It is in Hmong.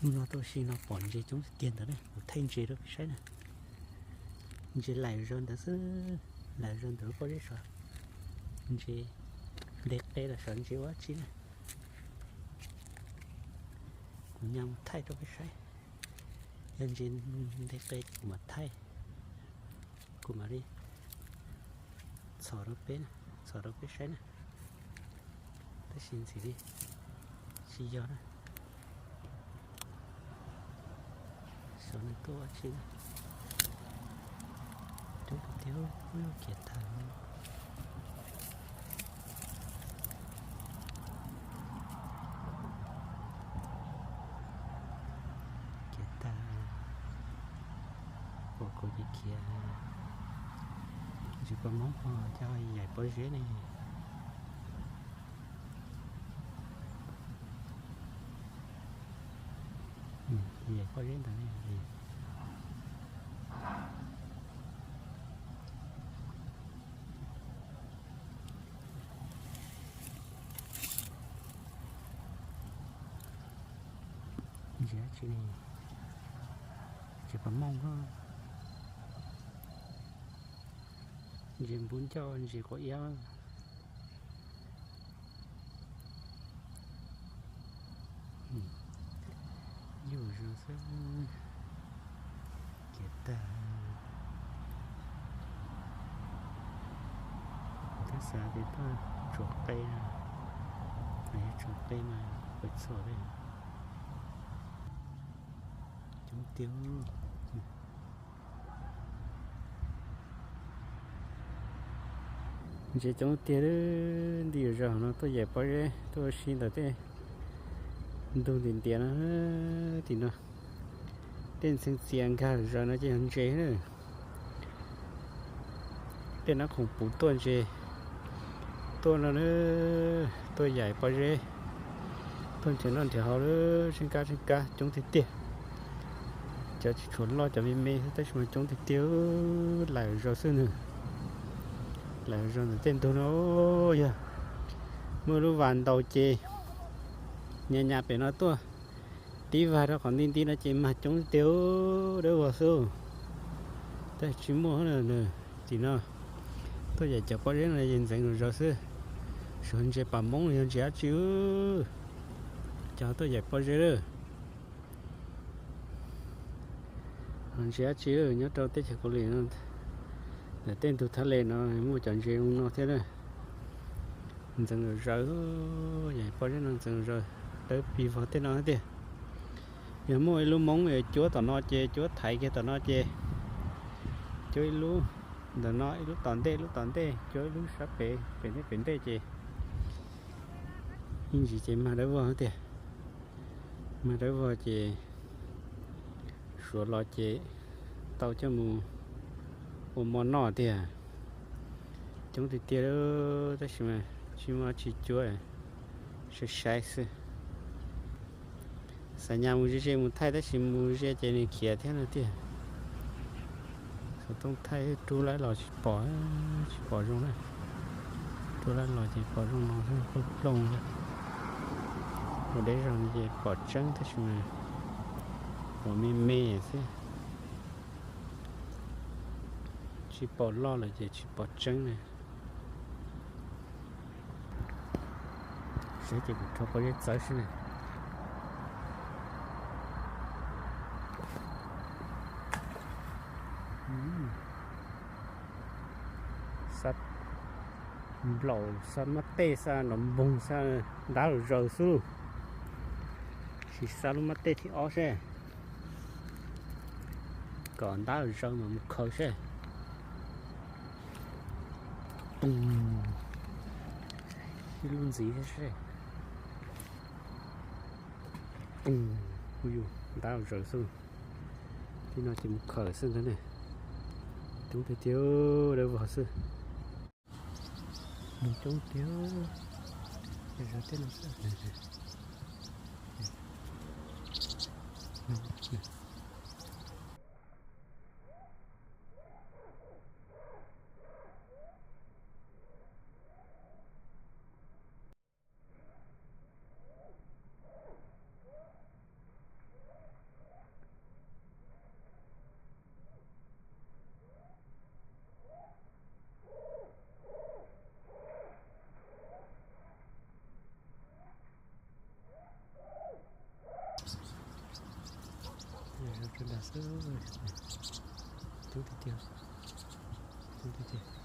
Hnub no tuaj ua si no pom ntses coob tiag tiag ntawd ne, kuv thaij ntses rau peb saib na. Ntses laim zog ntawd xwb, laim zog ntawm lub pob zeb sov. Ntses nte qe los sov ntses ua dab tsi na. Kuv nyas mus thaij rau peb saib. Yog ntses nte qe ces kuv mam thaij, kuv mam li txhom rau peb, txhom rau peb saib na. Tab sis ntxim li tsis yog na. Xyov nws tuaj ua dab tsi na. Coob tiag tiag, kiag tag. Kiag tag, pom kuv ces khiav. Ntses pas moob ho coj yaim pob zeb ne. Yaim pob zeb ntawd ne. Ntses dab tsi ne? Ntses pas mooj, ntses npub ncauj, ntses quav iab. Nyuj zog xwb, kiag tag. Twb xav tias tuaj tsuas qe, yog tsuas qe mas pais txhom li. Coob tiag. Ntses coob tiag, nti zog no tuaj yaim pob zeb tuaj ua si ntawm tej ntug ntiav ntiav no, tim no. Tej ntxhee txias nkag zaws no ces yog ntses na. Tej nab khoom puv tuaj ntses tuaj no na, tuaj yaim pob zeb, tuaj nrhiav noj nrhiav haus lawm, tsheej kab tsheej kab coob tiag tiag. Cov tsis tshua loj, cov me me xwb tab sis mas coob tiag tiag, laim zog xwb nws. Laim zog ntawm tej ntug no, yog muaj lub vas ntaus ces nyas nyas pem no tuaj, tib vag rau qhov nti nti no ces mag coob tiag, dawb vog xwb. Tab sis tsis muaj, tim no tuaj yaim cov pob zeb no ces ntxeev zog xwb. Xyov ntses pas moob los yog ntses dab tsi, cov tuaj yaim pob zeb lawm. Ntses dab tsi nyob rau teb chaws Kaus Lim no, ntawm tej ntug thaj le no muaj cov ntses zoo no thiab na. Ntxeev zom zaws, yaim pob zeb no ntxeev zom zaws, dawb pig vog tej no tiag. Yog muaj ib lub moob cuab tom no ces cuab thaiv kiag tom no ces cuab ib lub ntawm no, ib lub tom ntej, ib lub tom ntej, cuab ib lub sab pem, pem ntej pem ntej ces ib ntsis ces mag dawb vog tiag. Mag dawb vog ces suav los ces tau coj mus ua mov noj tiag. Coob tiag tiag, tab sis mas tsis muaj dab tsi cuab, saib saib xwb. Xav nyas mus ze ze mus thaij tab sis mus ze ces nws khiav thiab no tiag. Xov tooj thaij rub laib los tsis pom, tsis pom zoo na. Rub laib los ces pom zoo no xwb, plooj plooj. Ua deb zog no ces pom tseeb tab sis mas pom me me xwb. Tsis pom loj lawm ces tsis pom tseeb na. Saib ces kuv rho pob zeb txawb saib na. Xab nplaum, xab mab tej, xab nraug npoog, xab ntab zaws xwb lauj. Sim xab lub mab tej thib ob seb, kom ntab zaws mas mus khaws seb. Pum, ib lub ntxiv thiab seb. Pum, ua yus ntab zaws xwb. Tib no ces mus khaws xwb ntag ne. Coob tiag tiag, dawb vog xwb. Nws coob tiag, zov tej no xwb. Ntag xwb. Tub tiag tiag. Tub tiag tiag.